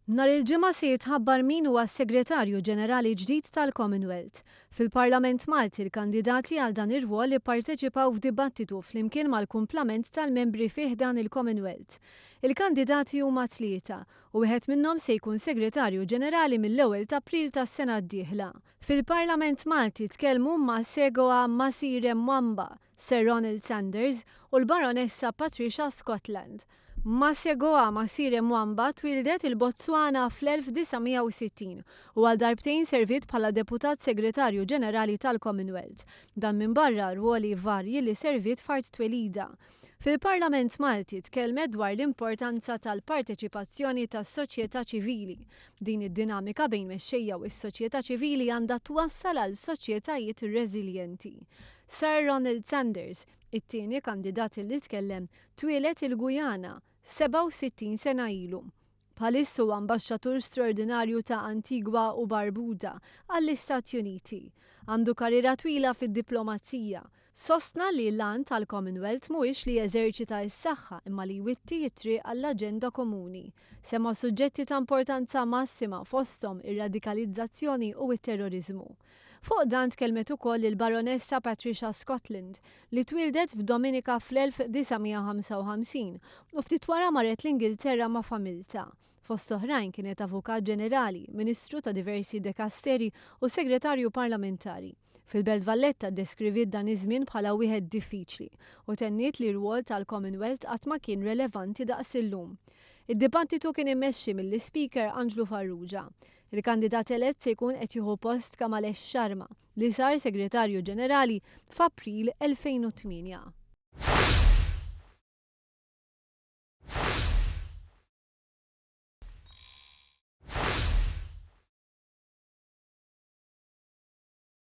Nhar il-Ġimgħa se jitħabbar min huwa s-Segretarju Ġenerali ġdid tal-Commonwealth. Fil-Parlament Malti l-kandidati għal dan ir-rwol ipparteċipaw f'dibattitu flimkien mal-kumplament tal-membri fi ħdan il-Commonwealth. Il-kandidati huma tlieta u wieħed minnhom se jkun Segretarju Ġenerali mill-ewwel t'April tas-sena d-dieħla. Fil-Parlament Malti tkellmu Masegoa Masire Mwamba, Sir Ronald Sanders u l-Baronessa Patricia Scotland. Masegoa Masire Mwamba twieldet il-Botswana fl-1960 u għal darbtejn serviet bħala Deputat Segretarju Ġenerali tal-Commonwealth. Dan minbarra rwoli varji li serviet f'art twelidha. Fil-Parlament Malti tkellmet dwar l-importanza tal-parteċipazzjoni tas-soċjetà ċivili. Din id-dinamika bejn mexxejja u s-soċjetà ċivili għandha twassal għal soċjetajiet reżiljenti. Sir Ronald Sanders, it-tieni kandidat li tkellem, twieled il-Guyana 67 sena ilu. Bħalissa huwa ambaxxatur straordinarju ta' Antigua u Barbuda għall-Istati Uniti. Għandu karriera twila fid-diplomazija. Sostna li l-għan tal-Commonwealth mhuwiex li jeżerċita s-saħħa imma li jwitti t-triq għall-aġenda komuni. Semma suġġetti ta' importanza massima fosthom ir-radikalizzazzjoni u t-terroriżmu. Fuq dan tkellmet ukoll il-Baronessa Patricia Scotland, li twieldet f'Dominica fl-1955 u ftit wara marret l-Ingilterra ma' familtha. Fost oħrajn kienet Avukat Ġenerali, Ministru ta' diversi dekasteri u Segretarju Parlamentari. Fil-Belt Valletta ddeskriviet dan iż-żmien bħala wieħed diffiċli u tenniet li r-rwol tal-Commonwealth qatt ma kien relevanti daqs illum. Id-dibattitu kien immexxi mill-Ispeaker Anġlu Farrugia. Il-kandidat elett se jkun qed jieħu post Kamalesh Sharma, li sar Segretarju Ġenerali f'April 2008.